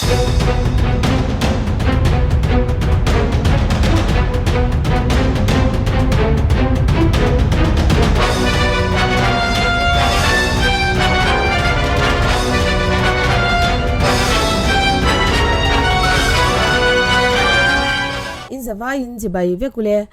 In zavaiin chibai vek ule.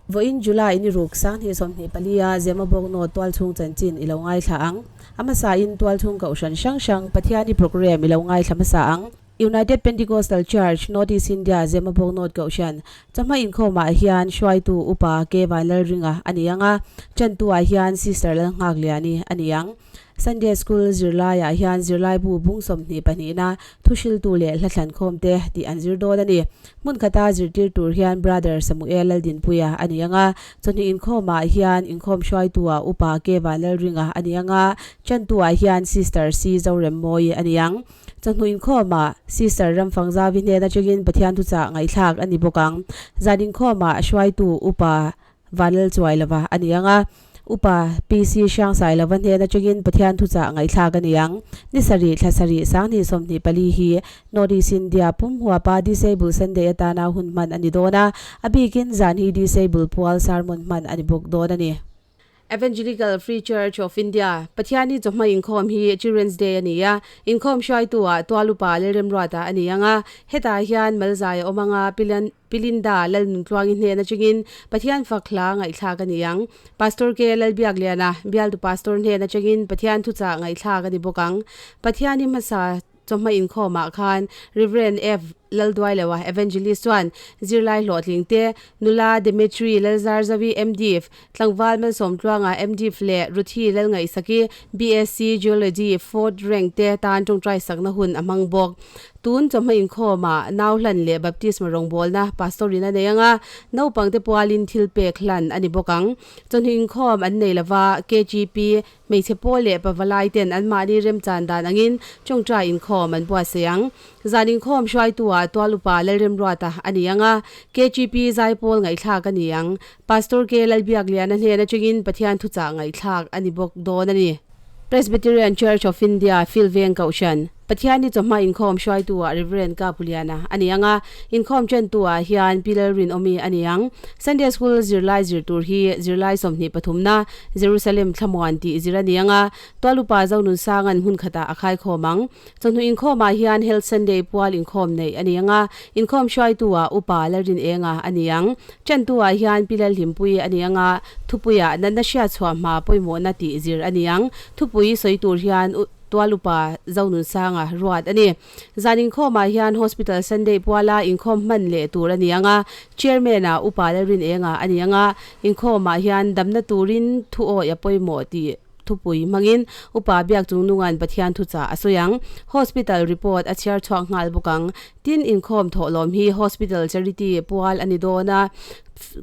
Vawiin July ni ruk sanghnih 24 a Zemabawk North tualchhung chanchin i lo ngaithla ang. A hmasain tualchhung kohhran hrang hrang Pathiani programme i lo ngaithla hmasa ang. United Pentecostal Church, North East India, Zemabawk North Kohhran, Chawhma inkhawmah hian hruaitu Upa K Vanlalringa a ni ang a, chantuah hian Sister Lalnghakliani a ni ang. Sunday School zirlaiah hian zirlaibu bung 22na thuhriltu leh hlathlan khawmte tih an zir dawn a ni. Hmun khata zirtir tur hian Brother Samuel Laldinpuia a ni ang a, chawhni inkhawmah hian inkhawm hruaitua Upa K Vanlalringa a ni ang a, chantuah hian Sister C Zoremmawii a ni ang. Chawhnu inkhawmah Sister Ramfangzavi hnen atangin Pathian thuchah ngaihthlak a ni bawk ang. Zan inkhawmah hruaitu Upa Vanlalchuailova a ni ang a, Upa PC Hriangsailova hnen atangin Pathian thuchah ngaihthlak a ni ang. Ni sarih, thla sarih, 2024 hi North East India pum huapa Disable Sunday atana hun hman a ni dawn a, a bikin zan hi Disable pual sermon hman a ni bawk dawn a ni. Evangelical Free Church of India, Pathiani chawhma inkhawm hi Children's Day a ni a, inkhawm hruaitu-ah Tualupa Lalremruata a ni ang a, hetah hian Malzai a awm ang a, Pilinda Lalnuntluangi hnen atangin Pathian fak hla ngaihthlak a ni ang. Pastor K. Lalbiakliana, bialtu pastor hnen atangin Pathian thuchah ngaihthlak a ni bawk ang. Pathiani hmasa Chawhma inkhawmah khan Rev. F. Lalduailoa, Evangelist chuan zirlai hlawhtling te, nula Demetri Lalzarzawi, MDiv, tlangval Malsawmtluanga, MDiv leh Ruthi Lalngaihsaki, BSc Geology, Fourth Rank te tan tawngtai sakna hun a hmang bawk. Tun chawhma inkhawmah nau hlan leh baptisma rawngbawlna Pastor in a nei ang a, naupangte pualin thil pek hlan a ni bawk ang. Chawhnu inkhawm an nei lova, KGP, Hmeichhe pawl leh pavalai ten anmahni remchan dan angin tawngtai inkhawm an buatsaih ang. Zan inkhawm hruaitu-ah tual upa Lalremruata a ni ang a, KGP zaipawl ngaihthlak a ni ang. Pastor K. Lalbiakliana hnen atangin Pathian thuchah ngaihthlak a ni bawk dawn a ni. Presbyterian Church of India, Filveng Kohhran. Pathianni chawhma inkhawm hruaitu-ah Rev. Kapuliana a ni ang a, inkhawm ṭentu-ah hian Pi Lalrinawmi a ni ang. Sunday School zirlai zir tur hi zirlai 23na Jerusalem thlamuan tih zir a ni ang a, Tualupa Zonunsanga'n hmun khatah a khaikhawm ang. Chawhnu inkhawmah hian Health Sunday pual inkhawm neih a ni ang a, inkhawm hruaitu-ah Upa Lalrinenga a ni ang. Ṭentu-ah hian Pi Lalhlimpuii a ni ang a, thupuiah natna hriatchhuah hma pawimawhna tih zir a ni ang. Thupui sawi tur hian Tualupa Zonunsanga ruat a ni. Zan inkhawmah hian Hospital Sunday puala inkhawm hman leh tur a ni ang a, Chairman-ah Upa Lalrinenga a ni ang a, inkhawmah hian damna turin thu awi a pawimawh tih thupui hmangin Upa Biakchungnunga'n Pathian thuchah a sawi ang. Hospital report a chhiar chhuak nghal bawk ang. Tin, inkhawm thawhlawm hi Hospital Charity pual a ni dawn a,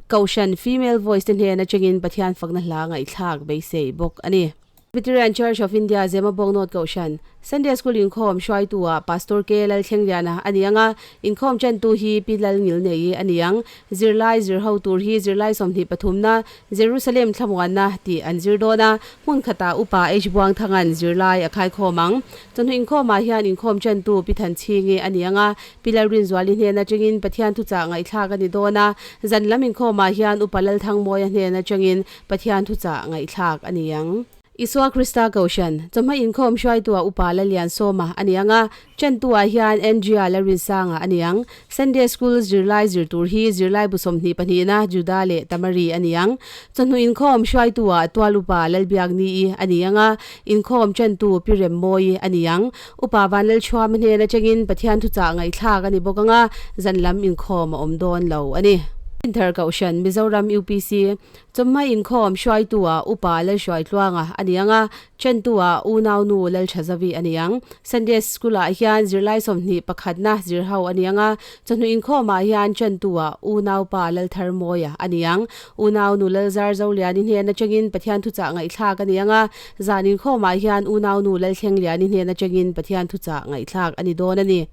Kohhran Female Voice te hnen atangin Pathian fakna hla ngaihthlak beisei bawk a ni. Presbyterian Church of India Zemabawk North Kohhran Sunday School inkhawm hruaitu-ah Pastor K. Lalthlengliana a ni ang a, inkhawm ṭantu hi Pi Lalngilneii a ni ang. Zirlai zir ho tur hi zirlai 23na Jerusalem thlamuanna tih an zir dawn a, hmun khatah Upa H. Buangthanga'n zirlai a khaikhawm ang. Chawhnu inkhawmah hian inkhawm ṭantu Pi Thanchhingi a ni ang a, Pi Lalrinzuali hnen aṭangin Pathian thuchah ngaihthlak a ni dawn a, zan lam inkhawmah hian Upa Lalthangmawia hnen aṭangin Pathian thuchah ngaihthlak a ni ang. Isua Krista Kohhran, chawhma inkhawm hruaitua Upa Laliansawma a ni ang a, ṭantu-ah hian Andrea Lalrinsanga a ni ang. Sunday School zirlai zir tur hi zirlaibu 22na Juda leh Tamari a ni ang. Chawhnu inkhawm hruaitua Tual Upa Lalbiakni-i a ni ang a, inkhawm ṭantu Pi Remmawii a ni ang. Upa Vanlalchhuama hnen aṭangin Pathian thuchah ngaihthlak a ni bawk ang a, zan lam inkhawm a awm dawn lo a ni. Inthar Kohhran, Mizoram UPC, Chawhma inkhawm hruaitu-ah Upa Lalhruaitluanga a ni ang a, ṭhentu-ah Unaunu Lalṭhazavi a ni ang. Sunday School-ah hian zirlai 21na zirho a ni ang a, chawhnu inkhawmah hian ṭhentu-ah Unaupa Laltharmawia a ni ang. Unaunu Lalzarzoliani hnen aṭangin Pathian thuchah ngaihthlak a ni ang a, zan inkhawmah hian Unaunu Lalthlengliani hnen aṭangin Pathian thuchah ngaihthlak a ni dawn a ni.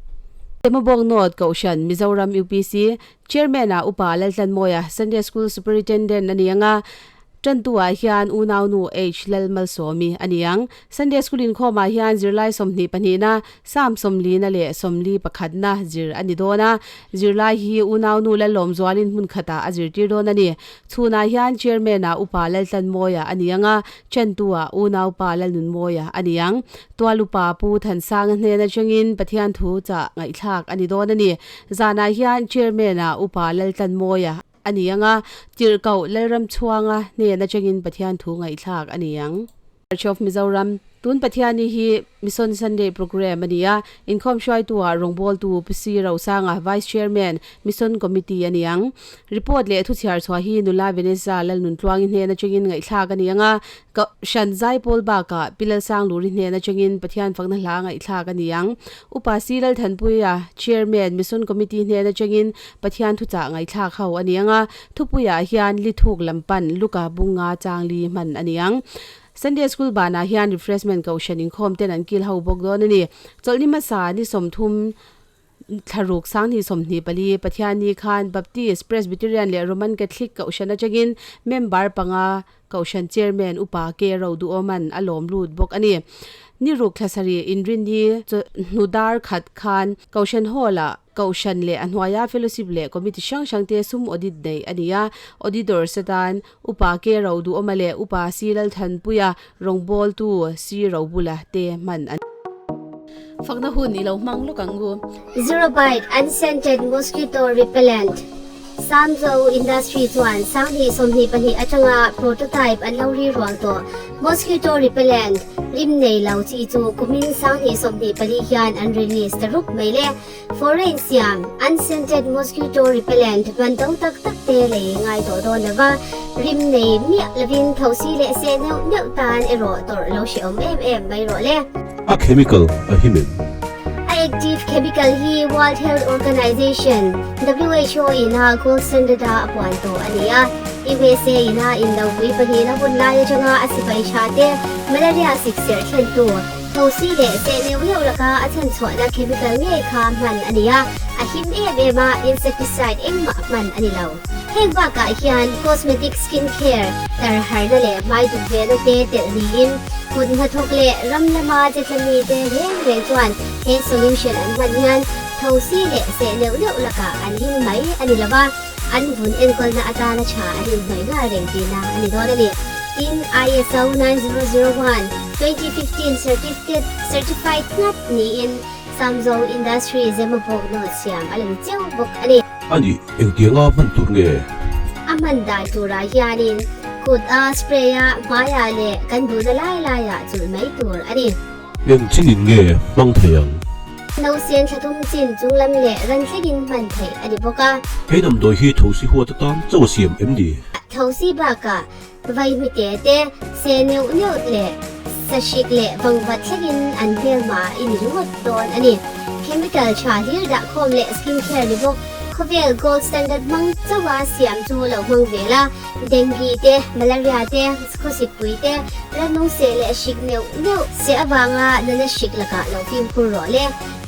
Temabawk North Kohhran, Mizoram UPC, Chairman-ah Upa Laltlanmawia, Sunday School Superintendent a ni ang a, Tantu ah hian unaunu H Lalmalsawmi a ni ang. Sunday School inkhawmah hian zirlai 22 na, Sam 40 na leh 41 na zir a ni dawn a. Zirlai hi unaunu Lalawmzualin hmun khatah a zirtir dawn a ni. Chhunah hian Chairman ah Upa Laltlanmawia a ni ang a, Tantu ah Unaupa Lalnunmawia a ni ang. Tual Upa Pu Thansanga hnen atangin Pathian thu chah ngaihthlak a ni dawn a ni. Zanah hian Chairman ah Upa Laltlanmawia a ni ang a, Tirhkoh Lalramchhuanga hnen atangin Pathian thu ngaihthlak a ni ang. Church of Mizoram, Tun Pathiani hi Mission Sunday Programme a ni a, inkhawm hruaitu-ah rawngbawltu Pu C. Rosanga, Vice Chairman, Mission Committee a ni ang. Report leh thuchhiar chhuah hi Nula Vanessa Lalnuntluangi hnen atangin ngaihthlak a ni ang a, Kohhran Zaipawl bakah Pi Lalsangluri hnen atangin Pathian fakna hla ngaihthlak a ni ang. Upa C. Lalthanpuia, Chairman, Mission Committee hnen atangin Pathian thuchah ngaihthlak ho a ni ang a, thupuiah hian li thuk lam pan Luka bunga changli hman a ni ang. Sunday School banah hian refreshment kohhran inkhawm ten an kil ho bawk dawn a ni. Chawlhni hmasa ni 30 thlaruk 2024 Pathianni khan Baptist, Presbyterian leh Roman Catholic kohhran atangin member panga Kohhran Chairman Upa K. Roduawman a lawm lut bawk a ni. Ni ruk thla sarih inrinni hnu dar khat khan Kohhran Hall-ah Kohhran leh a hnuaia Fellowship leh Committee hrang hrangte sum audit neih a ni a. Auditors atan Upa K. Roduawma leh Upa C. Lalthanpuia rawngbawltu C. Robula te hman an. Fakna hun i lo hmang lawk ang u. Zero Bite Unscented Mosquito Repellent, Samzo Industry chuan 2022 atanga prototype an lo ri rual tawh. Mosquito repellent rim nei lo chi chu kumin 2024 hian an release ta rup mai le. Foreign siam unscented mosquito repellent man to tak tak te lei ngai tawh dawn lova, rim nei miah lovin thosi leh seh neuh neuh tan erawh tawrh lo hrehawm em em mai rawh le. A chemical a him em? A active chemical hi World Health Organization, who, in a gold standard a a puan tawh a ni a. USA in a indopui pahnihna hun lai atanga a sipai tha te malaria sikserh thlentu thosi leh seh neuh neuh laka a chhanchhuahna chemical ngei kha hman a ni a, a him em em a, insecticide engmah hman a ni lo. Heng bakah hian cosmetic skin care tar harna leh hmai duk vena te telh niin kut hnathawk leh ram lama che tla mite reng reng chuan he solution an hman hian thosi leh seh neuh neuh lakah an him mai a ni lova, an vun enkawlna atana tha an inhnawih nghal reng tihna a ni dawn a ni. Tin, ISO 9001, 2015 certificate certified ngat niin Samzo Industry Zemabawk note siam a la ni cheu bawk a ni. A nih, engtianga hman tur nge? A hman dan turah hianin kut a spray a hmaiah leh kan duhna lai laiah chulh mai tur a ni. Eng chinin nge hmang thei ang? Nausen thlathum chin chunglam leh ran thlengin hman theih a ni bawk a. He damdawi hi thosi huat atan chauh a siam em ni? Thosi bakah vaihmite te, se neuh neuh leh sahrik leh vangvat thlengin an hmelhma i ni ringawt dawn a ni. Chemical tha hlir dahkhawm leh skin care ni bawk khawvel gold standard hmang chauha siam chu lo hmang ve la. Dengue te, malaria te, khawsitpui te, rannung seh leh hrik neuh neuh seh avanga nana hrik lakah lo fimkhur rawh le.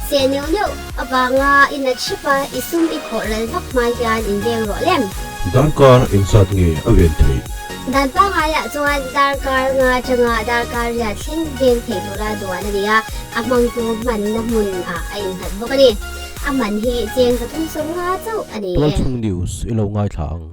Seh neuh neuh avanga i nat hrep a, i sum i khawh ral vak hma hian inveng rawh lem. Darkar engzat nge a ven theih? Dan pangaiah chuan darkar nga atanga darkar riat thleng veng theih tura duan a ni a, a hmangtu hmanna hmun ah a innghat bawk a ni. A man hi cheng 350 chauh a ni e. Tualchhung News i lo ngaithla ang.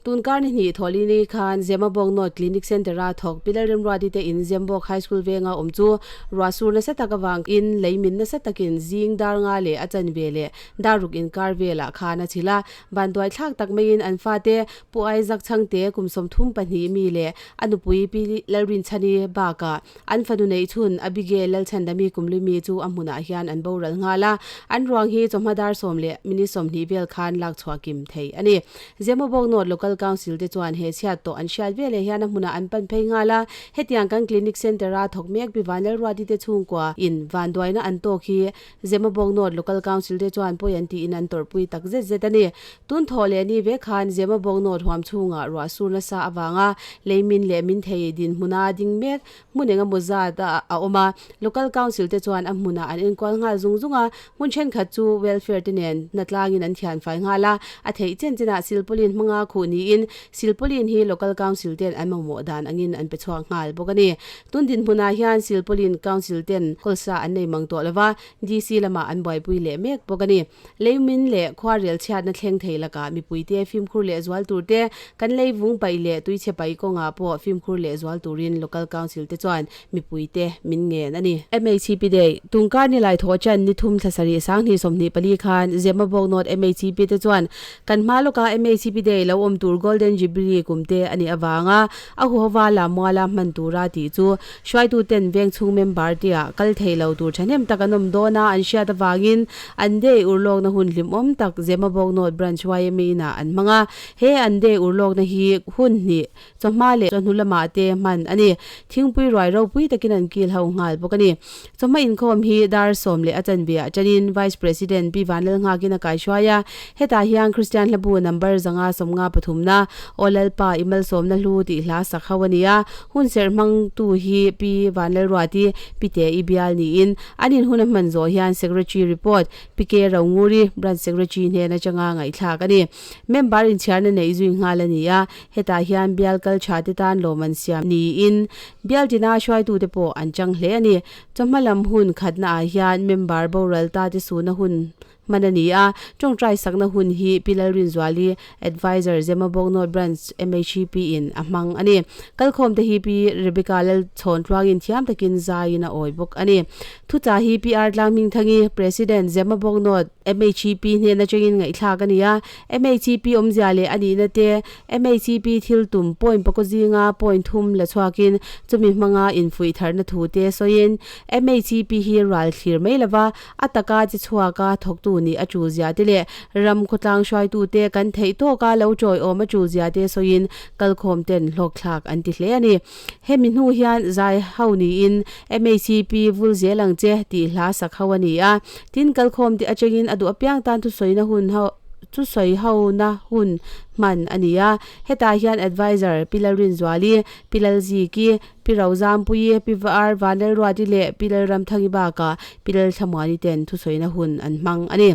Tunkar ni hnih thawhlini khan Zemabawk North Clinic Centre-a thawk Pi Lalremruati te in Zembawk High School venga awm chu ruah sur nasa tak avangin lei min nasa takin zing dar nga leh a chanve leh dar ruk inkar velah khan a chhilh a. Vanduai thlak tak maiin an fate Pu Isaac Chhangte kum 32 mi leh a nupui Pi Lalrinchhani bakah an fanu neihchhun Abigail Lalchhandami kumli mi chu a hmunah hian an boral nghal a. An ruang hi chawhma dar 10 leh minute 20 vel khan lak chhuah kim thei a ni. Zemabawk North Local Council te chuan he chhiat tawh an hriat veleh hian a hmunah an pan phei nghal a, hetiang kan clinic centre a thawk mek Pi Vanlalruati te chhungkua in vanduaina an tawk hi Zemabawk North Local Council te chuan pawi an tiin an tawrhpui tak zet zet a ni. Tun thawh leh ni ve khan Zemabawk North huam chhungah ruah sur nasa avanga leimin leh min thei dinhmuna ding mek Hmun eng emaw zat a a awm a, Local Council te chuan a hmunah an enkual nghal zung zung a, hmun thenkhat chu welfare te nen hnatlangin an thian fai nghal a, a theih chen chenah silpauline hmanga khuh niin. niin Silpauline hi Local Council ten an mamawh dan angin an pe chhuak nghal bawk a ni. Tun dinhmunah hian Silpauline Council ten kawlsa an nei mang tawh lova, DC lamah an buaipui leh mek bawk a ni. Leimin leh khuarel chhiatna thleng thei lakah mipuite fimkhur leh zual tur te, kan lei vung paih leh tuichhe paih kawngah pawh fimkhur leh zual turin Local Council te chuan mipuite min ngen a ni. MHP Day, Tungkar nilai thawh chan ni thum thla sarih sanghnih 24 khan Zemabawk North MHP te chuan kan hma lawka MHP Day lo awm tur Golden Jubilee kum te a nih avanga a huhova Lamuala hman tura tih chu Hruaituten vengchhung member tia kal thei lo tur thahnem tak an awm dawn a, an hriat avangin an day urlawkna hun hlimawm tak Zemabawk North Branch yma inah an hmang a. He an day urlawkna hi hun hnih, chawhma leh chawhnu lamah te hman a ni. Thingpui ruai ropui takin an kil ho nghal bawk a ni. Chawhma inkhawm hi dar sawm leh a chanve ah tanin Vice President Pi Vanlalnghakin a kaihruai a. Hetah hian Kristian hlabu number 153 na Aw Lalpa i malsawmna hlu tih hla sak ho a ni a. Hun serh hmangtu hi Pi Vanlalruati, Pi Te i bial niin an inhun a hman zawh hian Secretary report Pi K Ronguri, Branch Secretary hnen atanga ngaihthlak a ni. Member inchhiarna neih zui nghal a ni a, hetah hian bial kal tha te tan lawm an siam niin bial tina hruaitute pawh an chang hle a ni. Chawhma lam hun khatna ah hian member boral ta te suhna hun hman a ni a, tawngtai sakna hun hi Pi Lalrinzuali, Adviser, Zemabawk North Branch MHEP in a hmang a ni. Kalkhawm te hi Pi Rebecca Lalchhawn tluangin thiam takin zaiin a awi bawk a ni. Thuchah hi Pi R Tlanghmingthangi, President, Zemabawk North, MHEP hnen atangin ngaihthlak a ni a, MHEP awmzia leh a nihna te, MHEP thil tum point pakaw zinga point thum la chhuakin chumi hmanga infuih tharna thu te sawiin MHEP hi ral thlir mai lova a taka chi chhuaka thawktu nih a tulzia te leh ram khawtlang hruaitu te kan theih tawka lo tawiawm a tulzia te sawiin kalkhawm ten hlawkthlak an ti hle a ni. Hemi hnu hian zai ho niin MHP vul zel ang che tih hla sak ho a ni a, tin kalkhawm te atangin a duh apiang tan thusawina hun ho thusawi hona hun hman a ni a. Hetah hian Adviser Pi Lalrinzuali, Pi Lalziki, Pi Rozampuii, Pi Var Vanlalruati leh Pi Lalramthangi bakah Pi Lalthlamuani ten thusawina hun an hmang a ni.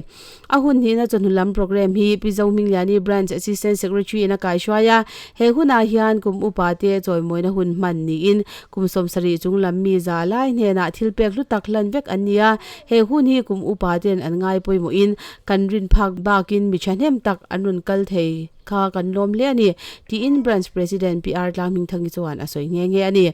A hun hnihna chawhnu lam programme hi Pi Zohmingliani Branch Assistant Secretary in a kaihruai a, he hunah hian kum upa te chawimawina hun hman niin kum 70 chung lam mi za lai hnenah thil pek hlu tak hlan vek an ni a, he hun hi kum upa ten an ngai pawimawhin kan rin phak bakin mi thahnem tak an rawn kal thei kha kan lawm hle a ni tiin Branch President Pi R Tlanghmingthangi chuan a sawi nghe nghe a ni.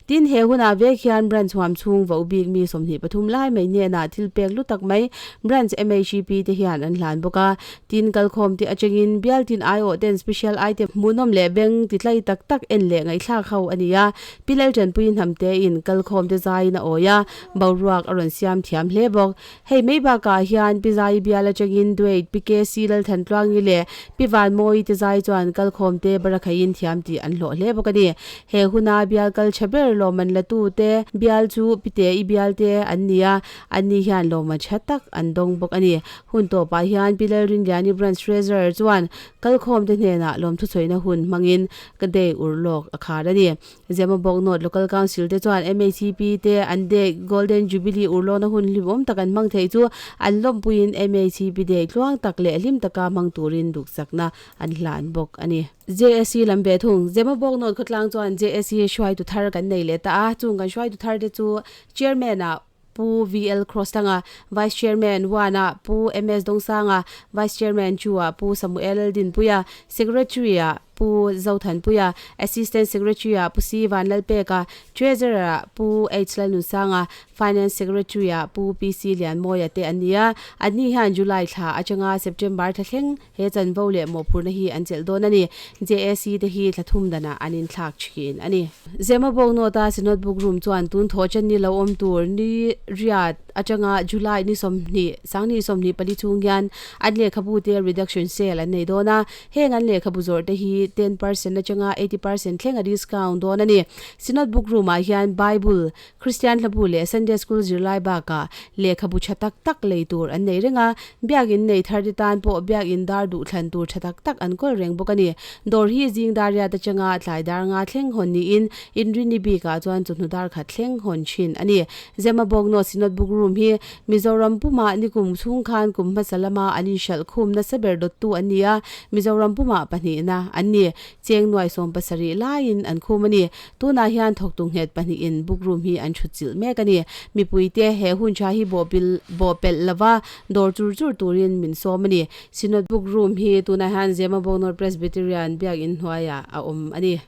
Tin, he hunah vek hian Branch huam chhung vo bik mi 23 lai mai hnenah thil pek lu tak mai Branch MHEP te hian an hlan bawk a. Tin, kalkhawm te atangin bial tin aiawh ten special item hmuhnawm leh beng ti tlai tak tak en leh ngaihthlak ho a ni a. Pi Laltanpui hnam te in kalkhawm te zaiin a awi a, boruak a rawn siam thiam hle bawk. Hei mai bakah hian Pi Zai bial atangin Duait, Pi KC Lalthantluangi leh Pi Vanmawi te zai chuan kalkhawm te barakhaiin thiam tih an hlawh hle bawk a ni. He huna bial kal tha ber lawmman la tu te bial chu Pi Te i bial te an ni a, anni hian lawmman tha tak an dawng bawk a ni. Hun tawpah hian Pi Lalrinliani Branch Treasurer chuan kalkhawm te hnenah lawmthuchawihna hun hmangin ka day urlawk a khar a ni. Zemabawk North Local Council te chuan MHP te an Day Golden Jubilee urlawna hun hlimawm tak an hmang theih chu an lawmpuiin MHP Day tluang tak leh hlim taka hmang turin duhsakna an hlan bawk a ni. JSC lam ve thung. Zemabawk North khawtlang chuan JSC hruaitu thar kan nei leh ta a, chung kan hruaitu thar te chu Chairman ah Pu VL Crosstanga, Vice Chairman one-ah Pu MS Dongsanga, Vice Chairman two-ah Pu Samuel Lalrinpuia, Secretary-ah Pu Zothanpuia, Assistant Secretary-ah Pu C Vanlalpeka, Treasurer-ah Pu H Lalnunsanga, Finance Secretary-ah Pu PC Lianmawia te an ni a. Anni hian July thla atanga September thla thleng he chanvo leh mawhphurhna hi an chelh dawn a ni. JAC te hi thla thum danah an inthlak thin a ni. Zemabawk North-a Synod Book Room chuan tun thaw chen ni lo awm tur ni riat atanga July ni 20, 2024 chhung hian an lehkhabu te reduction sale an nei dawn a. Heng an lehkhabu zawrh te hi 10% atanga 80% thleng a discount dawn a ni. Synod Book Room-ah hian Bible, Kristian hlabu leh Sunday School zirlai bakah lehkhabu tha tak tak lei tur an nei reng a, biakin nei thar te tan pawh biakin dar duh thlan tur tha tak tak an kawl reng bawk a ni. Dawr hi zing dar riat atanga tlai dar nga thleng hawn niin Inrini bikah chuan chawhnu dar khat thleng hawn thin a ni. Zemabawk North Synod Book Room. Bookroom hi Mizoram pumah nikum chhung khan kum hmasa lama an inhralh khum nasa ber dawttu an ni a, Mizoram pumah pahnihna an ni. Cheng nuai 70 laiin an khum a ni. Tunah hian thawktu nghet pahnihin Bookroom hi an thut chilh mek a ni. Mipuite he hun tha hi bawhpil bawhpelh lova dawr chur chur turin min sawm a ni. Synod Bookroom hi tunah hian Zemabawk North Presbyterian biakinn hnuaiah a awm a ni.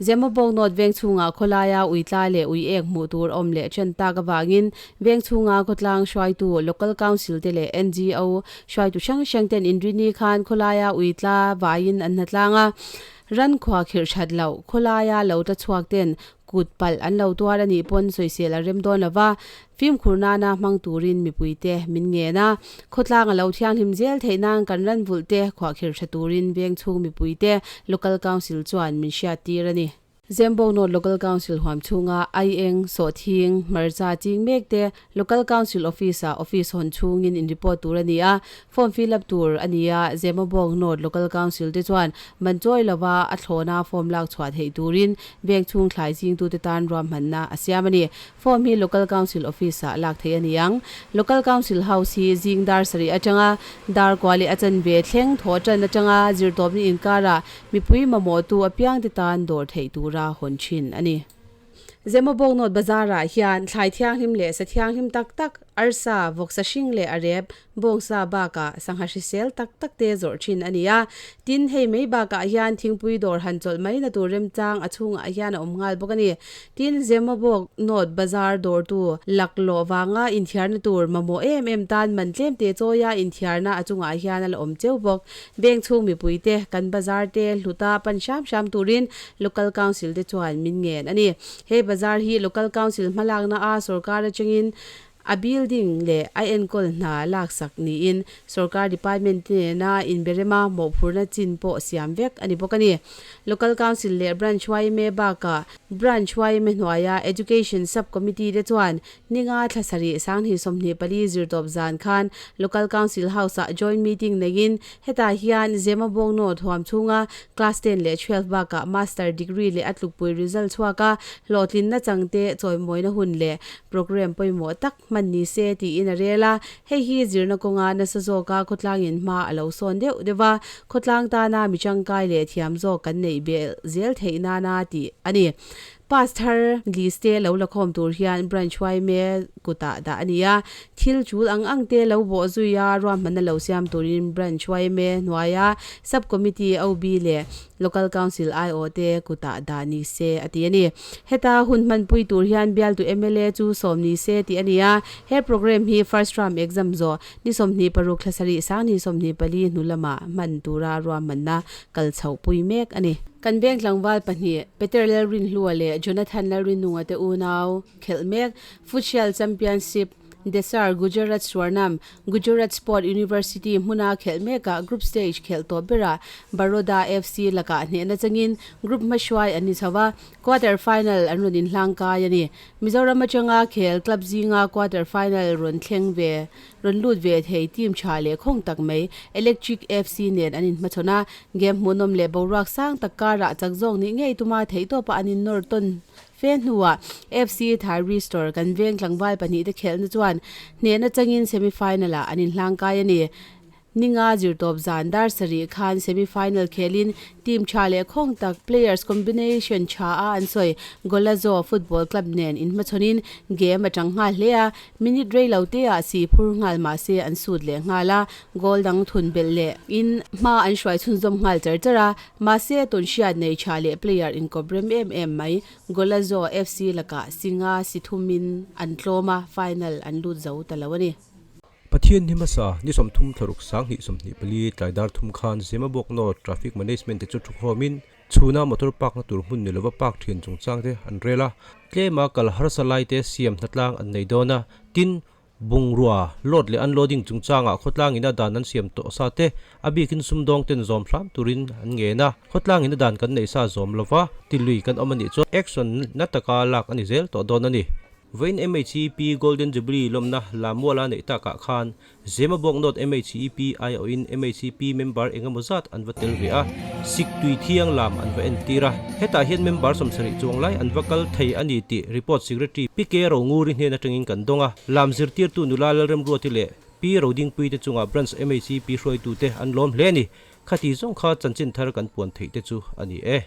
Zemabawk North veng chhungah khawlaia uitla leh ui ek hmuh tur awm leh then tak avangin veng chhunga khawtlang hruaitu Local Council te leh ngo hruaitu hrang hrang ten inrini khan khawlaia uitla vaiin an hnatlang a, ran khua khirh that loh khawlaia lo tla chhuak ten kut palh an lo tuar a nih pawn sawisel a rem dawn lo va, fimkhur nana hmang turin mipuite min ngen a. Khawtlang a lo thianghlim zel theih nan kan ran vulh te khuahkhirh tha turin veng chhung mipuite Local Council chuan min hriat tir a ni. Zembawk North Local Council huam chhunga Aieng, Sawhthing, Hmarcha ching mek te Local Council Office ah office hawn chhungin in report tur a ni a, form fill up tur a ni a, Zemabawk North Local Council te chuan man chawi lova a thlawna form lak chhuah theih turin veng chhung thlai chingtute tan ruahmanna a siam a ni. Form hi Local Council Office ah lak theih a ni ang. Local Council House hi zing dar sarih atanga dar kua leh a chanve thleng thaw tan atanga zirtawpni inkarah Mipui mamawhtu apiangte tan dawr theih tura hawn thin a ni. Zemabawk North Bazar-ah hian thlai thianghlim leh sa thianghlim tak tak, arsa, vawksa hring leh a rep, bawngsa bakah sangha hrisel tak tak te zawrh thin a ni a. Tin, hei mai bakah hian thingpui dawr han chawlh mai na tur remchang a chhungah hian a awm nghal bawk a ni. Tin, Zemabawk North Bazar dawrtu laklawh vanga inthiarna tur mamawh em em tan man tlemte chawia inthiarna a chungah hian a la awm cheu bawk. Bank chhung mipuite kan bazar te hluta pan hram hram turin Local Council te chuan min ngen a ni. He bazar hi Local Council hmalakna a sorkar atangin a building leh a enkawl hna laksak niin sorkar department te nena inberema mawhphurhna chin pawh siam vek a ni bawk a ni. Local Council leh Branch yma bakah Branch yma hnuaia Education Sub Committee te chuan Ninga thla sarih 2024 zirtawp zan khan Local Council House-ah joint meeting neiin hetah hian Zemabawk North huam chhunga Class ten leh 12 bakah Master Degree leh a tlukpui result chhuaka hlawhtlinna changte chawimawina hun leh programme pawimawh tak hman ni se tiin a rel a. Hei hi zirna kawnga nasa zawka khawtlangin hma a lo sawn deuh deuh a, khawtlang tana mi tangkai leh thiam zawk kan neih belh zel theih nana tih a ni. Pass thar list te lo la khawm tur hian Branch yma kutah dah a ni a, thil chul ang ang te lo bawh zui a, ruahmanna lo siam turin Branch yma hnuaia Sub Committee OB leh Local Council IO te kutah dah ni se a ti a ni. Heta hun hmanpui tur hian bialtu mla chu sawm ni se tih a ni a, he programme hi First Term Exam zawh ni 26 thla sarih 2024 hnu lamah hman tura ruahmanna kal chhohpui mek a ni. Kan veng tlangval pahnih, Peter Lalrinhlua leh Jonathan Lalrinnunga te unau khelh mek Futsal Championship Desar Gujarat Swarnam Gujarat Sport University hmuna khelh mekah Group Stage khelh tawh berah Baroda FC lakah hnehna changin Group hmahruai an ni chho a, Quarter Final an rawn inhlang kai a ni. Mizoram atanga khel club zinga Quarter Final rawn thleng ve Rawn lut ve thei team tha leh khawng tak mai Electric FC nen an inhmachhawn a, game hmuhnawm leh boruak sang tak karah chak zawk nih ngei tuma theihtawpa an innawr tawn fe hnuah FC Thai Restore kan veng tlangval pahnihte khelhna chuan hnehna changin semi-final ah an inhlangkai a ni. Ninga zirtawp zan dar sarih khan semi-final khelin team tha leh khawng tak players combination tha a an sawi Golazo Football Club nen inhmachhawnin game a tang nghal hle a, Minute rei lo te ah si phur nghal mah se an sut leh nghal a, goal dang thun belh leh in hma an hruai chhunzawm nghal char char a, mahse tun hriat nei tha leh player inkawp rem em em mai Golazo FC lakah Singa si thumin an tlawm a, final an lut zo ta lo a ni. Pathian hi hmasa ni 30 thlaruk 2024 tlai dar thum khan Zemabawk North Traffic Management te chu thukhawmin Chhuna motor park na tur hmun ni lova park thian chungchang te an rel a, tlema kal harsa lai te siam hnatlang an nei dawn a, tin, bungrua, load leh unloading chungchangah khawtlang ina dan an siam tawh sa te a bikin sumdawng ten zawm hram turin an ngen a, khawtlang ina dan kan neih sa zawm lova tilui kan awm a nih chuan action na taka lak a ni zel tawh dawn a ni. Vawiin MHEP Golden Jubilee lawmna Lamuala neih takah khan Zemabawk North MHEP aiawhin MHEP member engemaw zat an va tel ve a, sik tui thiang lam an va entir a. Hetah hian member 70 chuang lai an va kal thei a ni tih report Secretary Pi K Ronguri hnen atangin kan dawng a. Lam zirtirtu nula Lalremruati leh Pi Rodingpui te chungah Branch MHEP hruaitute an lawm hle a ni. Khati zawng kha chanchin thar kan puan theih te chu a ni e.